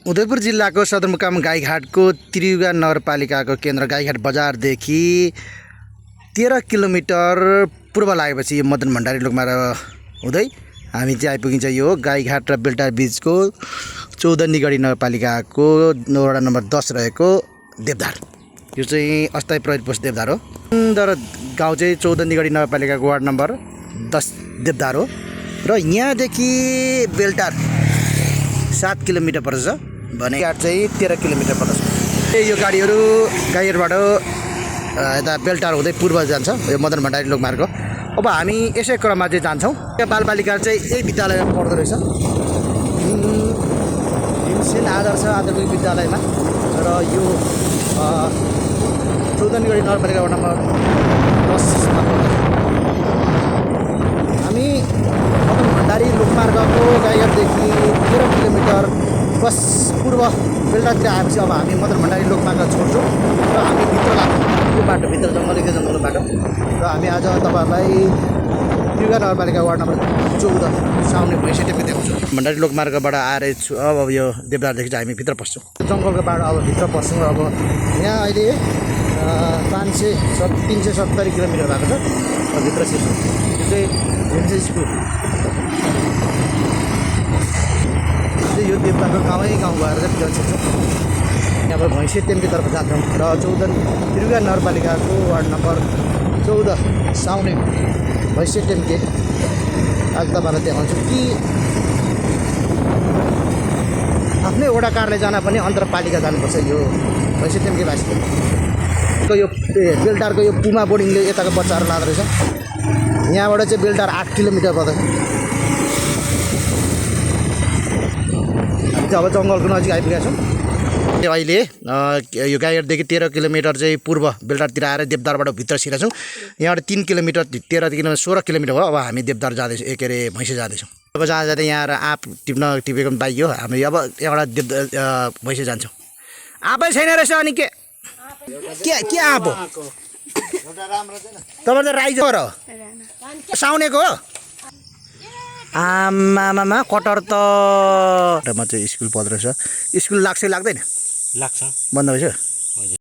उदयपुर जिल्लाको सदरमुकाम गाईघाटको त्रियुगा नगरपालिकाको केन्द्र गाईघाट बजारदेखि 13 किलोमिटर पूर्व लागेपछि यो मदन भण्डारी लोकमार्ग हुँदै हामी चाहिँ आइपुगिन्छ यो गाईघाट र बेलटार बीचको चौधनीगढी नगरपालिकाको वडा नम्बर 10 रहेको देवधार। यो चाहिँ अस्थायी प्रहरी पोस्ट देवधार हो। सुन्दर गाउँ चाहिँ चौधनीगढी नगरपालिकाको वार्ड नम्बर 10 देवधार हो र यहाँदेखि बेलटार 7 किलोमिटर पर्छ भने गाईघाट चाहिँ 13 किलोमिटर पर्छ। यो गाडीहरू गाईघाटबाट यता बेलटार हुँदै पूर्व जान्छ यो मदन भण्डारी लोकमार्ग। अब हामी यसै क्रममा चाहिँ जान्छौँ। यहाँ बालबालिका चाहिँ यही विद्यालयमा पढ्दो रहेछ, भीमसेन आदर्श आधुनिक विद्यालयमा। र यो चौधनीगढी नगरपालिका वडा नम्बर 10मा हामी मदन भण्डारी लोकमार्गको गाईघाटदेखि 13 किलोमिटर बस पूर्व बेलटारतिर आएपछि अब हामी मदन भण्डारी लोकमार्ग छोड्छौँ र हामी भित्र लाग्छौँ। यो बाटोभित्र जङ्गलको बाटो र हामी आज तपाईँहरूलाई त्रियुगा नगरपालिका वार्ड नम्बर 14 साउने भैँसेटेपी देखाउँछौँ। भण्डारी लोकमार्गबाट आएर अब यो देवदारदेखि चाहिँ हामी भित्र पस्छौँ। जङ्गलको बाटो अब भित्र पस्छौँ। अब यहाँ अहिले 370 किलोमिटर भएको छ भित्र छिर्छौँ। यो चाहिँ हिल्स स्कुल यो देवदारको गाउँ भएर चाहिँ भित्र छिर्छौँ। यहाँबाट भैँसेटेम्कीतर्फ जान्छौँ र त्रियुगा नगरपालिकाको वार्ड नम्बर 14 साउने भैँसेटेम्की आज तपाईँलाई देखाउँछु कि आफ्नै वडा कार्यालय जान पनि अन्तरपालिका जानुपर्छ। यो भैँसेटेम्की भाषीको यो बेलटारको यो पुमा बोर्डिङले यताको बच्चाहरू लाँदो रहेछ। यहाँबाट चाहिँ बेलटार 8 किलोमिटर पर्दछ। हामी चाहिँ अब जङ्गलको नजिक आइपुगेका छौँ। अहिले यो गाईघाटदेखि 13 किलोमिटर चाहिँ पूर्व बेलटारतिर आएर देवदारबाट भित्र छिरेका छौँ। यहाँबाट 3 किलोमिटर 13 किलोमिटर 16 किलोमिटर हो। अब हामी देवदार जाँदैछौँ, के अरे भैँसे जाँदैछौँ। अब जाँदा यहाँ आएर आँप टिपेको पनि पाइयो। हामी अब यहाँबाट भैँसे जान्छौँ। आँपै छैन रहेछ अनि के आँप हो? तपाईँ त राइज हो र साउनेको हो? आमामा कटर त म चाहिँ स्कुल पढ्दो रहेछ। स्कुल लाग्छ लाग्दैन? लाग्छ। बन्द भएछ।